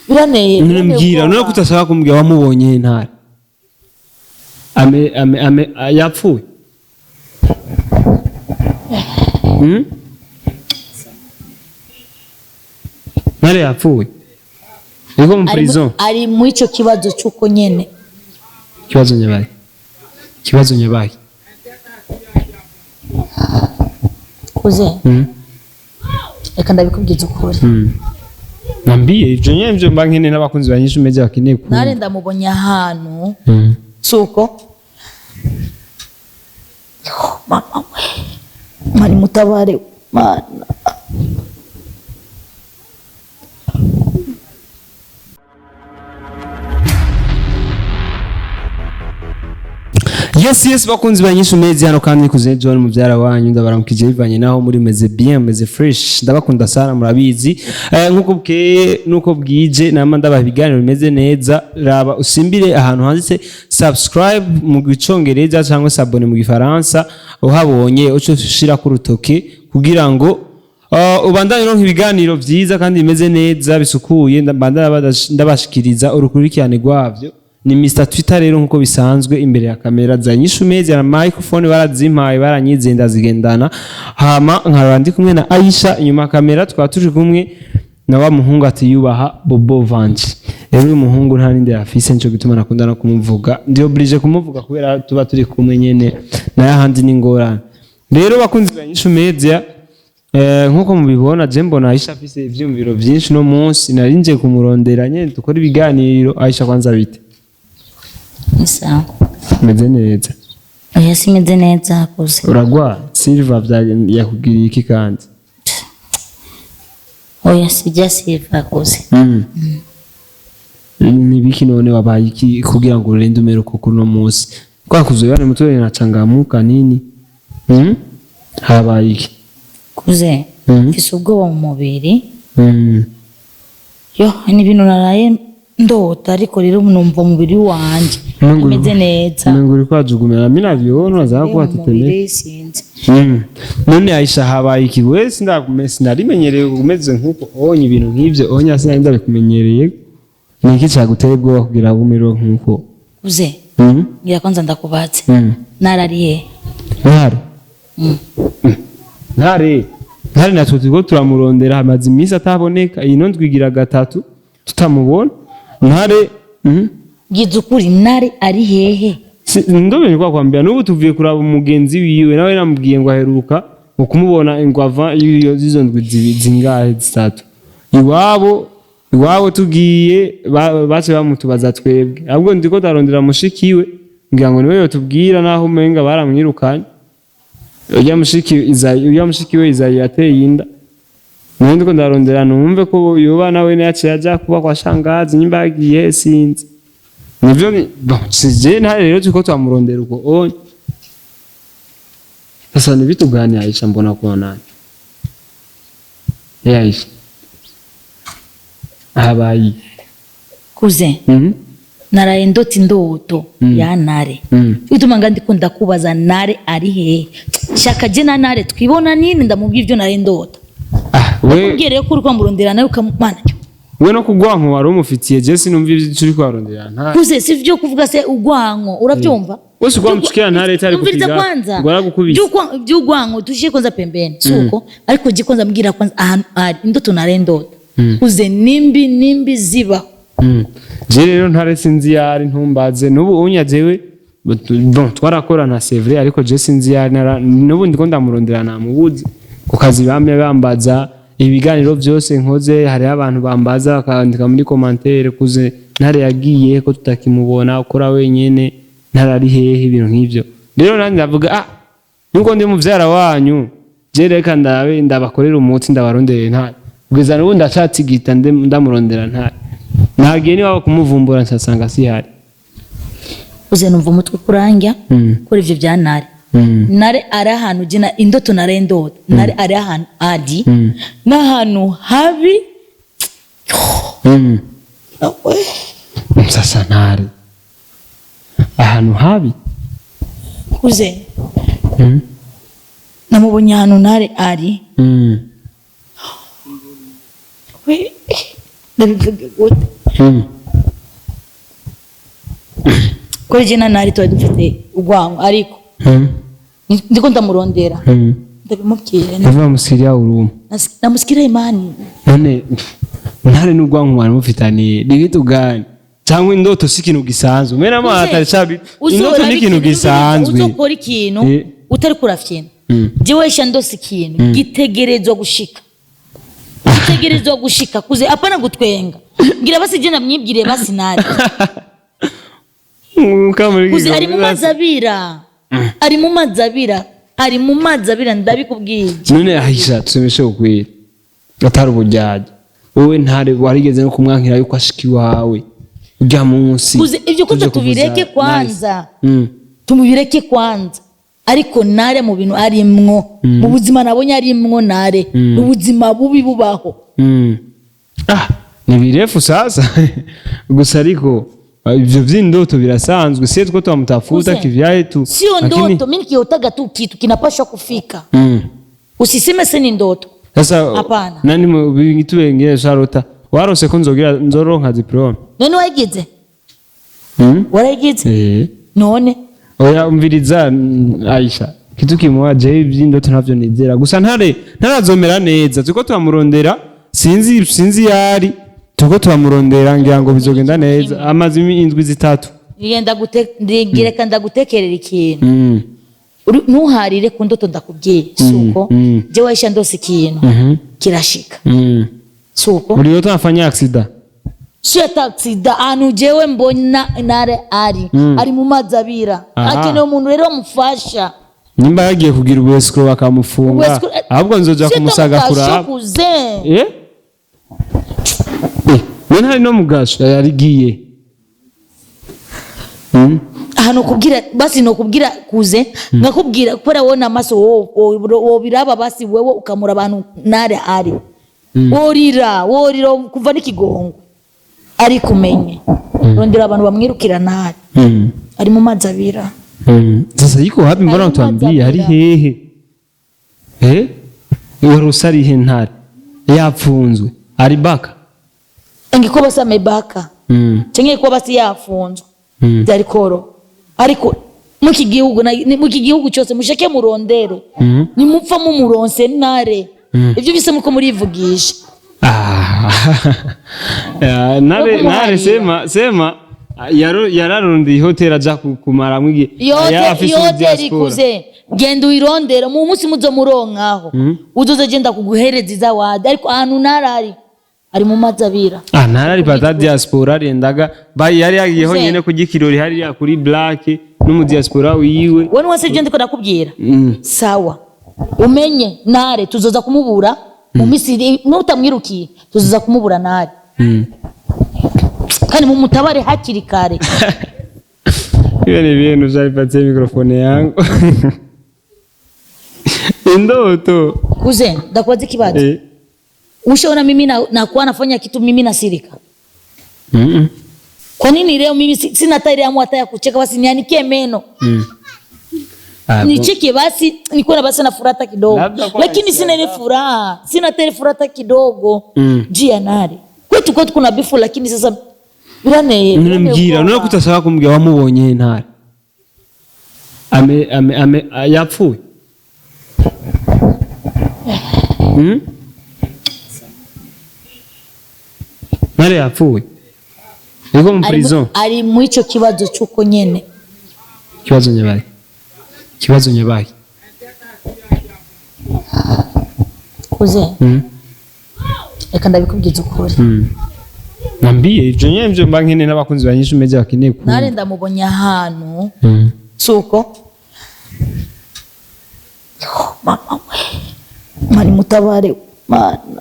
Biraneye. None mbwira, none ko utashaka kumbwira wamubonye Ntare? Ame ame ame yapfuye. Ntare yapfuye. Niko mu prison. Ari muri ico kibazo cy'uko nyene. Kibazo nyabaye. Kibazo nyabaye. Kuze. Reka ndabikubwiza ukuri. Nambiye ivyo nyene ivyo mba nkeneye n'abakunzi ba Nyishu Media bakeneye kumva. Ntare ndamubonye ahantu. Suko. Mama we. Mani mutabare mana. Yes, yes, bakunzi ba Nyishu Media, hano kandi kuze John muvyara wanyu, ndabaramukije bivanye naho muri, meze bien, meze fresh, ndabakunda sana murabizi. Nkuko bukeye nuko bwije nama ndabaha ibiganiro bimeze neza. Raba usimbire ahantu handitse subscribe mu gicongereza cyangwa se abone mu gifaransa, uhabonye uce ushira ku rutoke kugira ngo ubandanye uronka ibiganiro vyiza kandi bimeze neza bisukuye, ndabandanya ndabashikiriza urukurikirane rwavyo. Ni Mr Twitter rero nkuko bisanzwe imbere ya kamera za Nyishu Media na microphone barazimpaye baranyize ndazigendana, hama nkaraba ndi kumwe na Aisha inyuma ya kamera, twaba turi kumwe na wa muhungu atiyubaha Bobo Vanje. Rero uyu muhungu nta nindi afise, nico gituma nakunda no kumuvuga, ndi obligé kumuvuga kubera tuba turi kumwe nyene, naye ahandi ni ngorane. Rero bakunzi ba Nyishu Media, nkuko mubibona je mbona Aisha afise ivyumviro vyinshi. No munsi narinje kumurondera nyene dukora ibiganiro. Aisha, kwanza bite? Sawa. Meze neza? Oya, simeze neza kuze. Uragwa Silva yakugiriye iki kandi? Oya, sijya siva kuze. Ni biki none, wabaye iki kugira ngo urinde umere uko kuno munsi kwa kuzoyana mutwe na changamuka nini? Habaye iki? Kuze. Mfise ubwoba mu mubiri. Yo, ni ibintu naraye ndota, ariko rero numva umubiri wanje umeze neza. Mungu uri kwajugumira, mimi navyona za kwa Mu tetemeka. mubiri sinzi. None Aisha, habaye iki? We sinarimenyereye umeze nkuko onye ibintu nk'ivyo onya sinari ndabikumenyereye. Ni iki cyaguteye ubwoba kugira ngo umere nkuko? Kuze. Ngira kwanza ndakubatse. Narariye. Ntare. Ntare. Ntare natwe turiko turamurondera, hamaze iminsi ataboneka, iyi no ndwigira gatatu tutamubona. Ntare. Ngize ukuri, Ntare ari hehe? Ndobe kwa kwambia n'ubu tuvuye kuraba umugenzi wiwe, nawe namubwiye ngo aheruka ngo kumubona ngo ava iyo zizo ndwi zingahe zitatu iwabo. Iwabo tugiye bace bamutubaza twebwe, ahubwo ndiko ndarondera mushikiwe ngira ngo niwe yotubwira, naho umenga baramwirukanye. Urya mushiki Izayi, urya mushiki we Izayi yateye inda, nawe ndiko ndarondera numve ko yoba nawe yaciye aja kuba kwa shangazi, nyimba yagiye sinzi. Nivyo bon, sije Ntare rero turiko twamurondera uko onye. Sasa ni vitu gani Aisha, mbona kuwa nani? Eh, Aisha. Habaye. Kuze. Naraye ndota indoto ya Ntare. Bituma nga ndiko ndakubaza Ntare ari hehe. Shaka je na Ntare twibona nini, ndamubwira ibyo naraye ndota. Ah, we Ubwiye rero ko uriko murondera nawe ukamana. We no kugwanko wari umufitiye, je sinumva ivyo turi kwarondera Ntare. Kuze, si vyo kuvuga se ugwanko, uravyumva? Wose ugwamucikira Ntare itari Umviriza kupiga. kwanza. Ngo aragukubise. By'ugwanko tushye kwanza pembeni. Suko ariko je kwanza mbwira kwanza ahantu ari indoto naraye ndota. Kuze, nimbi nimbi ziba. Je rero Ntare sinzi yari, ntumbaze n'ubu unya jewe. Bon, twarakorana c'est vrai, ariko je sinzi yari, n'ubu ndiko ndamurondera namubuze ku kazi, bamwe bambaza ibiganiro byose nkoze, hariho abantu bambaza bakandika muri commentaire: kuze Ntare yagiye ko tutakimubona, ukora wenyene, Ntare ari hehe? Ibintu nk'ivyo. Rero nanjye ndavuga: ah, nuko ndi muvyara wanyu, je reka ndabe ndabakorera umuti, ndabarondere Ntare. Kugeza n'ubu ndacatigita ndamurondera Ntare, nagiye niwaba kumuvumbura nsasanga sihari. Kuze, numva umutwe kurangya kuri ivyo bya Ntare. Ntare ari ahantu jina indoto naraye ndota. Ntare ari ahantu ari n'ahantu habi. Sasa Ntare ahantu habi? Kuze, namubonye ahantu Ntare ari. We, ndabivuga gute? Kuri je na Ntare tuba dufite urwango, ariko ndiko ndamurondera, ndabimubwira. Yavuga musikiria huruma. Namusikiria imani. None Ntare n'urwanko mwari mufitaniye ni vitu gani? Cyangwa indoto si ikintu gisanzwe? Mena ama atari chabi, indoto ni ikintu gisanzwe. Uzokora ikintu utari kurafyina. Jewe sha ndose ikintu gitegerezwa gushika, gitegerezwa gushika kuze, apana gutwenga. Ngira basi je namwibwire basi Nare. Kuze, ari mu mazi abira, ari mu mazi abira, ari mu mazi abira, ndabikubwiye. None Aisha, tusomeshe ukweli, atari ubujyaje, wowe Ntare warigeze no kumwankira yuko ashika iwawe urya munsi? Kuze, ibyo kwanza Tuje kuvuza tubireke kwanza. Nice. Tumubireke kwanza, ariko Nare mu bintu arimwo, mu buzima nabonye arimwo, Nare ni ubuzima bubi bubaho. Ah, ni birefu sasa. Gusa ariko ivyo vy'indoto birasanzwe, sie tuko twamutafuta Kuze, kivyayetu. Sio ndoto, mimi nikiotaga tu kitu kinapashwa kufika. Usiseme se ni ndoto. Sasa Hapana. nani mu bintu wengine sharota warose ko nzogira nzoronka diplome? None wayigize? Warayigize? Eh. None? Oya, umviriza, Aisha, kitu kimwe, je ivy'indoto ntavyo nizera. Gusa Ntare ntarazomera neza, turiko turamurondera, sinzi yari, turiko turamurondera, ngira ngo bizogenda neza. Amaze indwi 3. Ngenda gute, ndireka ndagutekerera ikintu. Ntuharire ku ndoto, ndakubwiye suko. Je waisha ndose ikintu kirashika. Suko. Uliota nafanya accident? Sio taxida, ahantu jewe mbona Nare ari mu mazi abira. Akeneye umuntu rero amufasha. Nimba yagiye kugira ubuescroc bakamufunga, ahubwo nzoja kumusaga kuraba. Kuze. Eh eh, we ntari no mugasho yarigiye. Aha nokubwira basi, nokubwira kuze, nkakubwira kubera wowe n'amaso wobiraba basi, wewe ukamura abantu Nare ari, worira, worira kuva n'ikigongo. Ariko umenye rondera abantu bamwirukira Nare. Ari mu mazi abira. Sasa yiko wapi? Mbona Ari mu utwambie hari mazi. Hehe eh, waruse ari he? Ntare yapfunzwe, ari baka? Ingekuwa basi amebaka, chenye kuba basi yafunzwe, byari koro. Ariko muki gihugu muki gihugu cyose mushake murondere. Nimupfa mumuronse Ntare, ibyo bise muko murivugisha. Ah. Ya, Nare No Nare kumuharira. Sema yararondeye ihoteli aja kumaramwo igihe. Afise Iyo hoteli, diaspora. Kuze, genda uyirondere, mu munsi muzo muronkaho uzoze genda kuguhereza izawadi. Ariko ahantu Ntare ari mu mazi abira. Ah, Ntare ari pata diaspora arendaga bayi yari yagiyeho Kuze. nyene kurya ikirori hariya kuri Black n'umu diaspora wiwe. Wowe niwese ibyo ndiko ndakubwira. Sawa, umenye Nare tuzoza kumubura mu minsi nutamwirukiye tuzoza kumubura Nare. Kandi mumutabare hakiri kare. Hiyo ni ibintu vyaripatie mikrofone yangu indoto. Kuze, ndakubaza ikibazo. Eh. Ushaona mimi nakuwa nafanya kitu mimi nasirika? Mm. Kwa nini leo mimi sina hata ile hamu hata ya kucheka, basi nianikie meno? Ah, Nicheke basi, nikuwe na basi na furaha hata kidogo. Labda kwa Lakini sina ile furaha, sina hata ile furaha hata kidogo. Juu ya Nare kwetu kuna bifu, lakini sasa biraneye None mbwira, none kutashaka kumbwira wamubonye Ntare ame yapfuye? Ntare yapfuye, yuko mu prison? Ari mu ico kibazo cy'uko nyene. Kibazo nyabaye, kibazo nyabaye? Kuze, reka ndabikubwiza ukuri. Nambie ivyo nyene, ivyo mba nkeneye n'abakunzi ba Nyishu Media bakeneye kumva. Nare ndamubonye ahantu, suko. Yo, mama we, mari mutabare mana.